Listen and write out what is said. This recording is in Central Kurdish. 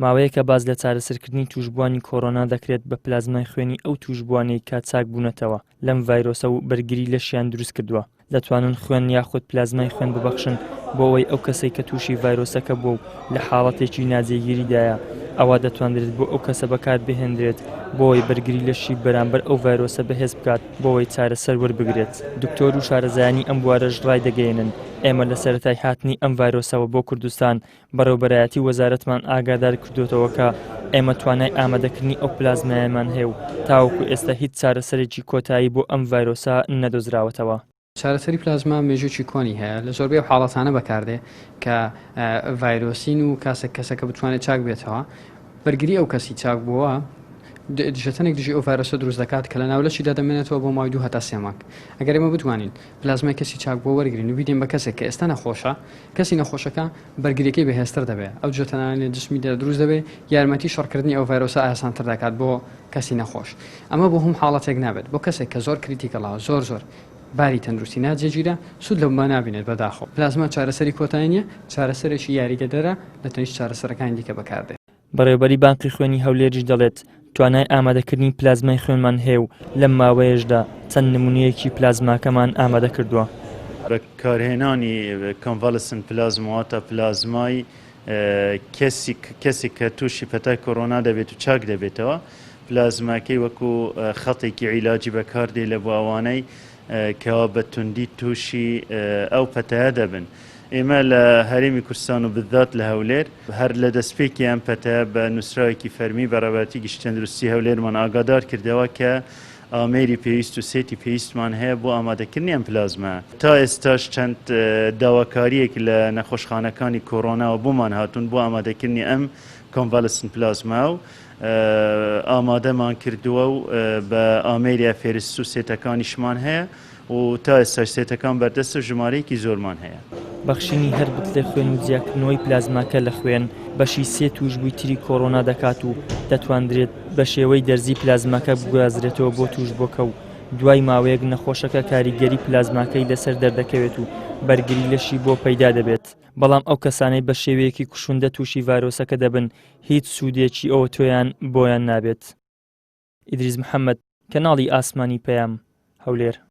ماوەیەکە باس لە چارەسەرکردنی تووشبووانی کۆرۆنا دەکرێت بە پلازمای خوێنی ئەو تووشبووانەی کە چاکبوونەتەوە لەم ڤایرۆسە و بەرگری لەشیان دروستکردووە دەتوانن خوێن یاخود پلازمای خوێن ببەخشن بۆ ئەوەی ئەو کەسەی کە تووشی ڤایرۆسەکە بووە و لە حاڵەتێکی ناجێگیریدایە ئەوا دەتوانرێت بۆ ئەو کەسە بەکاربهێنرێت بۆ ئەوەی بەرگری لەشی بەرامبەر ئەو ڤایرۆسە بەهێز بکات بۆ ئەوەی چارەسەر وەربگرێت. دکتۆر و شارەزایانی ئەم بوارەش ڕایدەگەیەنن ئێمە لە سەرەتای هاتنی ئەم ڤایرۆسەوە بۆ کوردستان بەڕێوەبەرایەتی وەزارەتمان ئاگادار کردۆتەوە کە ئێمە توانای ئامادەکردنی ئەو پلازمایەمان هەیە و تاوەکو ئێستا هیچ چارەسەرێکی کۆتایی بۆ ئەم ڤایرۆسە نەدۆزراوەتەوە. چارەسەری پلازما مێژووکی کۆنی هەیە، لە زۆربەی ئەو حاڵەتانە بەکاردێ کە ڤایرۆسین و کاسێک کەسەکە بتوانێت چاک بێتەوە، بەرگری ئەو کەسی چاکبووە دژەتەنێک دژی ئەو ڤایرۆسە دروست دەکات کە لە ناو لەشیدا دەمێنێتەوە بۆ ماوەی دوو هەتا سێ مانگ. ئەگەر ئێمە بتوانین پلازمای کەسی چاکبووە وەرگرین و بیدەین بە کەسێک کە ئێستا نەخۆشە، کەسی نەخۆشەکە بەرگریەکەی بەهێزتر دەبێت، ئەو دژەتەنانەی لە جسمیدا دروست دەبێت یارمەتی شەڕکردنی ئەو ڤایرۆسە ئاسانتر دەکات بۆ کەسی نەخۆش. ئەمە بۆ هەموو حاڵەتێک نابێت، بۆ کەسێک کە زۆر critical ە، زۆر زۆر باری تەندروستی ناجێگیرە، سوود لەمە نابینێت بەداخەوە. پلازما چارەسەری کۆتایی نییە، چارەسەرێکی یاریدەدەرە لە تەنیشت چارەسەرەکانی دیکە بەکاردێت. بەڕێوەبەری بانقی خوێنی هەولێریش دەڵێت، توانای ئامادەکردنی پلازمای خوێنمان هەیە و لەم ماوەیەشدا چەند نمونەیەکی پلازماکەمان ئامادەکردووە. بەکارهێنانی convalescent plasma واتە پلازمای کەسی کەسێک کە تووشی پەتای کۆرۆنا دەبێت و چاک دەبێتەوە پلازماکەی وەکو خەتێکی عیلاجی بەکاردێ لە بۆ ئەوانەی کەوا بە توندی تووشی ئەو پەتایە دەبن. ئێمە لە هەرێمی کوردستان و بالذات لە هەولێر هەر لە دەستپێکی ئەم پەتایە بە نووسراوێکی فەرمی بەڕێوەبەرایەتی گشتی تەندروستی هەولێرمان ئاگادار کردەوە کە ئامێری پێویست و سێتی پێویستمان هەیە بۆ ئامادەکردنی ئەم پلازمایە. تا ئێستاش چەند داواکارییەک لە نەخۆشخانەکانی کۆرۆناوە بۆمان هاتوون بۆ ئامادەکردنی ئەم convalescent plasma و ئامادەمان کردووە و بە ئامێری apheresis و سێتەکانیشمان هەیە و تا ئێستاش سێتەکان بەردەستە و ژمارەیەکی زۆرمان هەیە. بەخشینی هەر بتڵێ خوێن و جیاکردنەوەی پلازماکە لە خوێن، بەشی سێ تووشبووی تری کۆرۆنا دەکات و دەتواندرێت بەشێوەی دەرزی پلازماکە بگوازرێتەوە بۆ تووشبووەکە و دوای ماوەیەک نەخۆشەکە کاریگەری پلازماکەی لەسەر دەردەکەوێت و بەرگری لەشی بۆ پەیدا دەبێت، بەڵام ئەو کەسانەی بەشێوەیەکی کوشندە تووشی ڤایرۆسەکە دەبن هیچ سوودێکی ئەوتۆیان بۆیان نابێت. ئیدریس محەمەد، کەناڵی ئاسمانی پەیام، هەولێر.